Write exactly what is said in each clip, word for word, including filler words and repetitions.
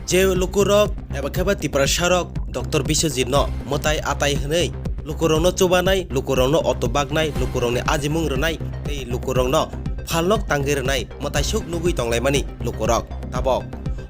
Je lukurok eba khe ba Tiprasarok Doctor Biswajit no mwtai atai hwnwi lukurokno chubanai, lukurokno auto baknai, lukurokni ajimung rwnai tei lukurokno phalnok tangwi rwnai mwtaisuk nugwi tonglaimani lukurok tabok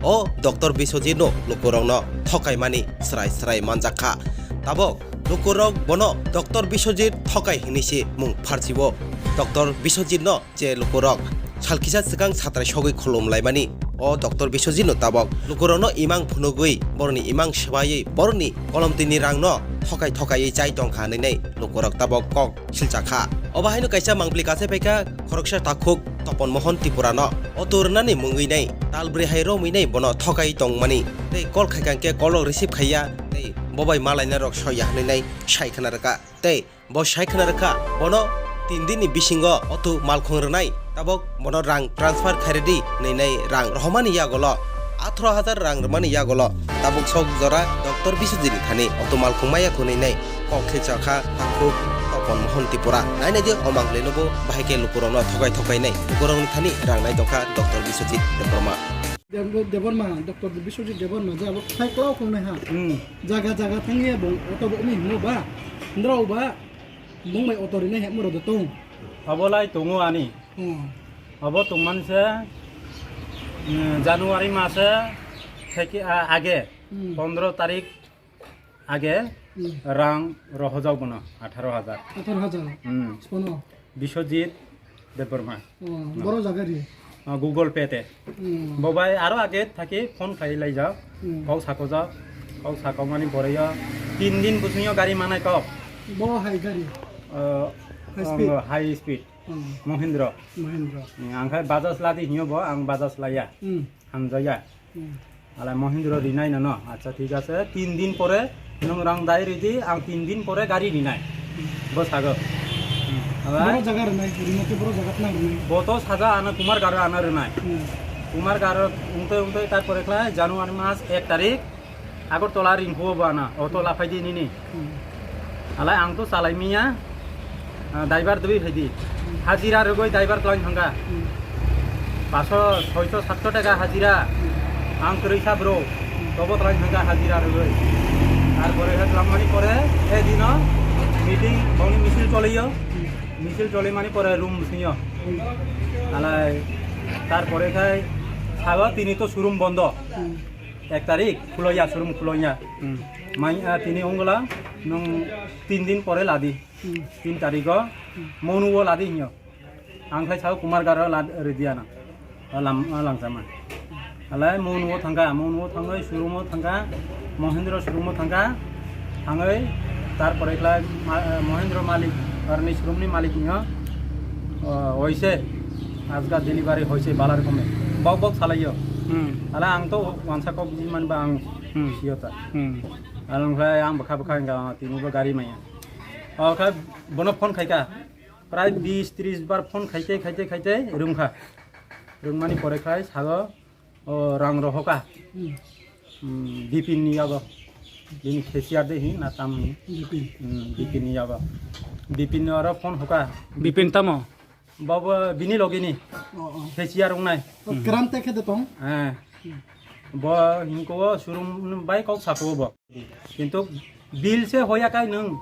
o Doctor Biswajit no lukurokno thokaimani srai srai manjakha. Tabok lukurok bono Doctor Biswajit thokai hwnwi se mung pharchibo. Doctor Biswajit no je lukurok salkisa swkang satrai sogwi khulum laimani, o Doctor Biswajit no tabok lukurokno imang phunugwi, boroni imang swbaiwi, boroni kolomtwini rangno thokai thokaiwi chai tongkha hwnwi nai lukurok tabok kok silchakha. Obo haino kaisa mangpli kachai phaikha khoroksa takhuk Topon Mohon Tripura no auto rwnani mungwi nai talbrwi hai romwi nai bono thokai tongmani tei call khaikha hwnkhe call rok receive khaiya tei bobai malaina rok soya hwnwi nai sai khna rwkha. Tei bo sai khna rwkha, bono tin din ni bisingo auto malkhung rwnai, tabok bono rang transfer khairidi hwnwi nai rang rohormani yagolo, atharo hajar rang rwmani yagolo tabuk sok jora Doctor Biswajit ni thani auto malkhung maya hwnwi nai kok khe chakha takhuk Topon Mohon Tripura. Nai nai di o mangpli no bo bahai khe lukurokno thokai thokai nai lukurokni thani rang nai tongkha Doctor Biswajit Debbarma. Deb-, Debbarma, Doctor Biswajit Debbarma, je abo khai kwlao khongnai ha. Hmm. Jaga jaga thangwi bo auto bo umi himo ba, nrao ba, bung bai auto rinai hemo rok tong. Abo lai tongo ani. Hmm. Abo tongmani se, mm, January mase theke, a, age, Hmm. pondro tarik age Hmm. rang rohojak bono, atharo hajar. Atharo hajar? Hmm. Spono? Biswajit Debbarma. Oh, No. Boro jaga ri? Ah, Google Pay te. Hmm. Bo bai aro age thaki phone khai laijak. Hmm. Kok sakojak. Kok sakokmani pore yo tin din bwswngyo gari manai kok. Bo hai gari? Ah, High speed? High speed. Hmm. Mahindra. Mahindra. Hmm, ang khai Bajaj ladi hinyo bo, ang Bajaj laya. Hmm. Hamjaya. Hmm. Ala Mahindra rinai nono. Acha, thik ase. Tin din pore nwng rang dai ridi, ang tin din pore gari rinai. Hmm. Bo sago. Hmm. Ala Boro jaga rinai, rino ke boro jaga tna rinai. Bo to saja ana Kumar Garo ana rinai. Hmm. Kumar Garo ungtoi ungtoi tar pore khlai January mas ek tarik Agartala ringkhuo bo ana. Auto laphai di nini. Hmm. Alai ang to salai miya, ah, driver dui hai di. Hmm. Hajira rwgwi driver klain thangka. Hmm. Paso, soiso, satso taka hajira. Hmm. Ang kwrwi sa bro. Hmm. Tobo klain thangka hajira rwgwi. Ar pore he twlangmani pore, he dino meeting, bongni misil choliyo. Hmm. Misil cholimani pore room bisingo. Hmm. Alai, tar pore khai sabo tini to showroom bondo. Hmm. Ek tarik khuloya, showroom khuloya. Hmm. Mai, ah, tini ongla, nwng tin din pore ladi. Hmm. Tin tarigo, Hmm. Monu o ladi hinyo. Ang khai sao Kumar Garo lad-, ridi ana. O lam, o langchama. Alai Monu o thangka, Monu o thangoi showroom o thangka, Mahindra showroom o thangka, thangoi tar pore khlai ma-, Mahindra malik, arni showroom ni malik hinyo. O, oise, ajga delivery hoise balar kome. Bok bok salaiyo. Hmm. Ala ang to wansa kok biji man ba ang Hmm. siyota. Hmm. Along khlai ang bwkha bwkha hingka tini bo gari maya. O kha bono phone khaika. Prai bis tris bar phone khaite khaite khaite rungkha. Rungmani pore khai sago o rang rohoka. Hmm. Hmm, Bipin ni yago. Bini cashier de hi na tam ni. Bipin. Hmm, Bipin ni yago. Bipin ni oro phone hoka. Bipin tamo? Babo bini logi ni. Oh, oh. Cashier wngnai. Oh, kram te khe de tong? Eh. Hmm. Bo hinko showroom bai kok sako bo. Kintu bill se hoya kai nwng.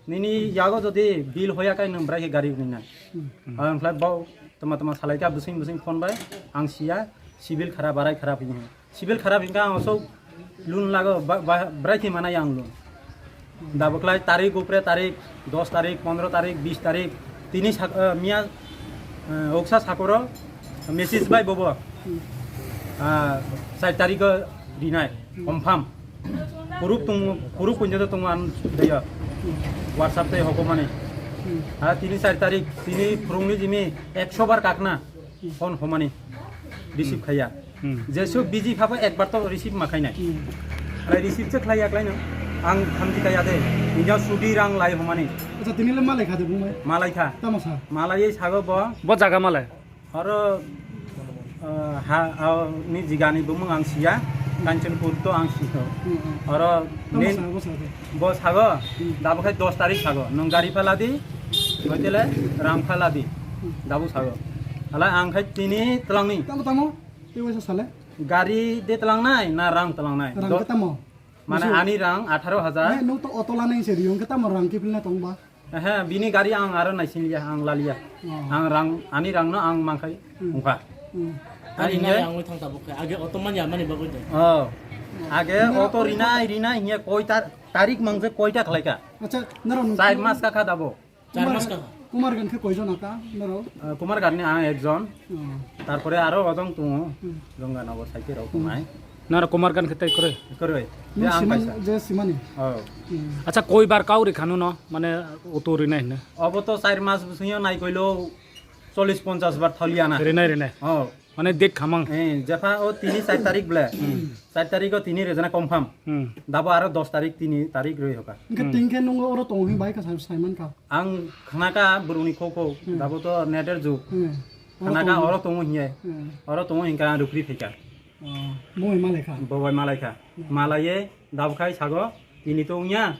Nini yago jodi bill hoya kai nwng brai khe gari wngnai. Hmm. Ang khlai bo tama tama salai ka bwsing bwsing phone bai ang siya civil kharap barai kharap hinwi. Civil kharap hinka ang osok loan lago ba, ba, brai khe mana yang loan. Daboklai tarik upre tarik dos tarik pondro tarik bis tarik tini sak, eh, miya, eh, oksa sakoro message bai bobo. Ah, char tariko rinai, confirm. Proof tung, proof punjo tongo an daya. WhatsApp tei hoko mani. Ah, tini char tarik, tini phwrwngni jimi ekso bar kakna phone homani receive khaiya. Hmm. Jesu busy phabo ekbar to receive ma khainai. Hmm. Alai receive se khlaiya khlaino. Ang thamchi kaya de. Inja sudi rang lai homani. Acha, tini le malai kha de bumai. Malai kha. Tamo sa? Malai ei sago bo. Bo jaga malai. Oro, ah, ha, ah, ni jigani bumung ang siya. Kanchanpur to ang siya. Hmm, hmm. Oro Tamo main sa, bo sa de. Bo sago, Hmm. dabo khai dos tarik sago. Nung gari phaladi, hoitele ram phaladi. Hmm. Dabo sago. Ala ang khai tini telangni. Tamo, tamo? Tei waisa sale? Gari de tlangnai na rang tlangnai? Rang Do-, khe tamo? Mane Bisu- ani rang atharo hajar. Eh, nwng to auto lanai se riyong khe tamo rang kiphilna tongba? Ehe, bini gari ang aro naising liya, ang laliya. Oh. Ang rang, ani rang no ang mangkhai Hmm. ungkha. Hmm. Ani Ani nai nai ang wi thang tabuk khe. Age auto man ya mani bagwi de. Oh. Age Nang auto auto rinai, rinai hiya koi tar-, tarik mangje koi ta khlai ka? Acha, naro Char mas ka kha dabo. Char Kumar, mas ka. Kumar gan khe koi jona ka, naro? Ah, Kumar gan ni ang ekjon. Oh. Tarpore aro odong tungo. Hmm. Jongga nogo saite rok Hmm. tongnai. Naro Kumar gan khe tai kwrwi? Kwrwi. Nung Je ang siman, kaisa. Je simani? Oh. Hmm. Acha, koi bar kau ri khanu no, mane auto rinai hino? Obo to char mas bwswngyo nai koilo chollish ponchash bar tholiya na. Rinai, rinai. Oh. Mane date khamang. Eh, jepha o tini char tarik ble. Hmm. Char tarik o tini rejana confirm. Hmm. Dabo aro dos tarik, tini tarik roi hoka. Hingke Hmm. tingke nungo oro tongo hing bai ka sai, sai man ka. Ang khana ka boroni kho kho, Hmm. dabo to neter jug. Hmm. Khana ka tongo. Oro tongo hiye. Hmm. Oro tongo hingka ang rukri phaika. Oh, bo bai malai kha? Bo bai malai kha. Hmm. Malai ye dabo khai sago, tini to wngya,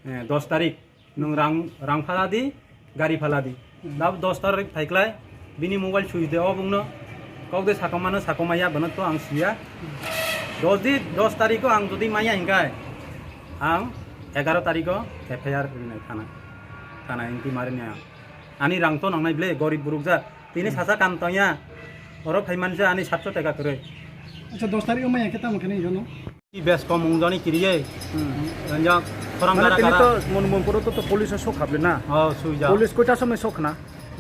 eh, dos tarik. Nwng rang, rang phala di, gari phala di. Hmm. Dab dos tarik phaiklai, bini mobile switch de off wngno. Kok de sakomano sakomaya, bono to ang siya. Hmm. Dos di, dos tariko ang jodi maya hingkai, ang egaro tariko F I R rinai thana. Thana inti marinai ang. Ani rang to nangnai ble, gorib buruk ja. Tini Hmm. sasa kam tongya, oro phaimansa ani satso teka kwrwi. Acha, dos tariko maya khe tamo khe nai jono? Bes kom wngjani kiriye. Hmm. Enjak khorang Mane gara tini gara. To Mon-, Monpuro to, to police o sok habli na? Oh, suija. Police koita somoi sok khna?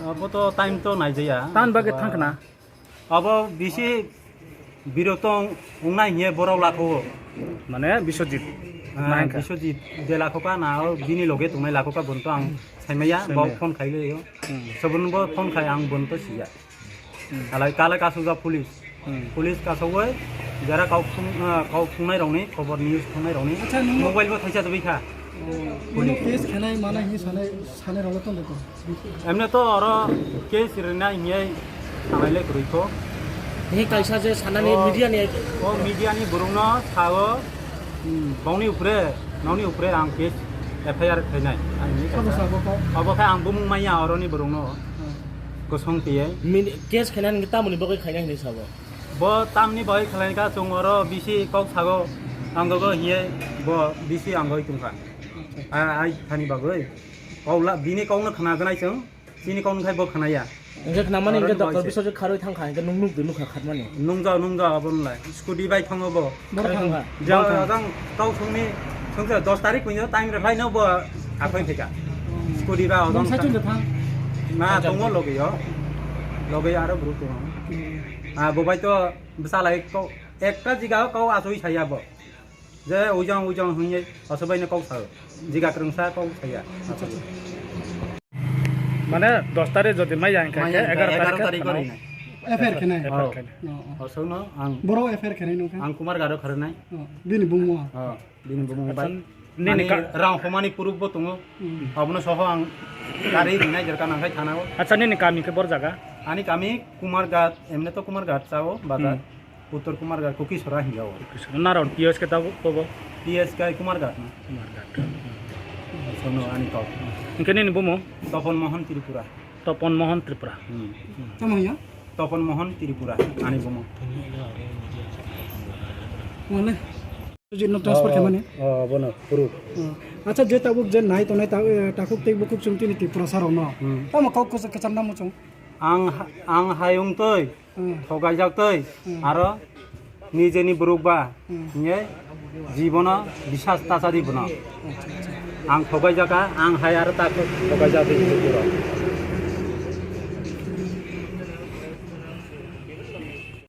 Abo to time to naijaya. Tan bagwi thang khna? Abo bisi birok to wngnai hiye borok lakho. Mane Biswajit. Ah, Nai kha. Biswajit de lakho ka na, o bini loge tongnai lakho ka, bon to ang saimaya, Saimaya. Bo phone khaile yo. Hmm. Sobon bo phone khai ang bon to siya. Hmm. Alai kala kasukjak police. Hmm. Police kasugwi jara kau phung, ah, kau phungnai rokni, khobor news phungnai rokni Acha, nung mobile bo thaisa tubui kha. Oh, police. Nung case khenai manai hi sanai, sanai rokle tong kha. Emne to oro case rinai hinwi sanai le kwrwi kho. Ni kaisa je sanani Oh, media ni oh, media ni burung no sao. Hmm, bongni upre, nokni upre ang case F I R khainai. Ang ni Sabo kaisa. Sabo kok. Obo khe ang bumung maya oroni borokno. Hmm. Kosong tiyai. Min-, case khainani tamoni bagwi khainai hinwi sabo? Bo tamni bagwi khlainai kha, chwng oro bisi kok sago, ang gogo hiye bo bisi ang goi tongkha. Acha. A-, ai thani bagwi. Kok la, bini kokno khna gwnai chwng. Chini kok khai bo khanaya. Hingke khnamani hingke Aro ni Doctor baise. Biswajit kharwi thangkha, hingke nung nukdi nukha khatmani. Nungjao, nungjao, aboni lai. Scooty bai thango bo. Borok thangkha. Jang Bo thang. Ajang kau songni, songsa dos tarik puino time rwkhlai no bo akhoi phaikha. Hmm. Scooty ba Bong ojang saichung thang. De thang. Na Ajang tongo thang. Logi yo. Logi aro bru tongo. Hmm. Ah, bo bai to bwsa lai kau ekta jiga kau asoi saya bo. Je ujang ujang hwnwi osobaino kok sao. Jiga kwrwngsa kok saya. Acha, acha. Mane dos tarik jodi maya hingkha Maya khe hingkha egaroh egaroh tarik tarik khe rinai. F I R khenai. F I R Oh. Khenai. Oh, oh. Osokno ang Borok F I R khenai nungkha? Ang Kumar Garo kharwnai. Oh, bini bumung. Oh, bini bumung Acha, bai. Nini Ani ka- rang homani proof bo tongo. Hmm. Abono soho ang gari rinai jerka nangkhai thanao. Acha, nini kami khe bor jaga? Ani kami Kumarghat, emne to Kumarghat sao, bazar. Hmm. Uttor Kumarghat, Kukisora hinjao. Kukisora. Naron P S khe tabuk bobo? P S khe Kumarghat na. Kumarghat. Sono ani kok. Hingke nini bumo? Topon Mohon Tripura. Topon Mohon Tripura. Hmm. Tamo ya? Topon Mohon Tripura, ani bumo. Mane? Sujit no transfer Oh, kemani? Oh, bono, proof. Oh. Acha, je tabuk je nai tonai ta-, eh, takhuk tei bukhuk chwng tini Tripura sarok no. Hmm. Tamo kok kesa-, kecham namo chwng? Ang ha-, ang hayung toi. Hmm. Thogaijak twi Hmm. aro nijeni borok ba Hmm. hiye jibono bisas tachadi bono. Acha, acha. Ang thogaijaka, ang hai aro ta thogaijak twi borok.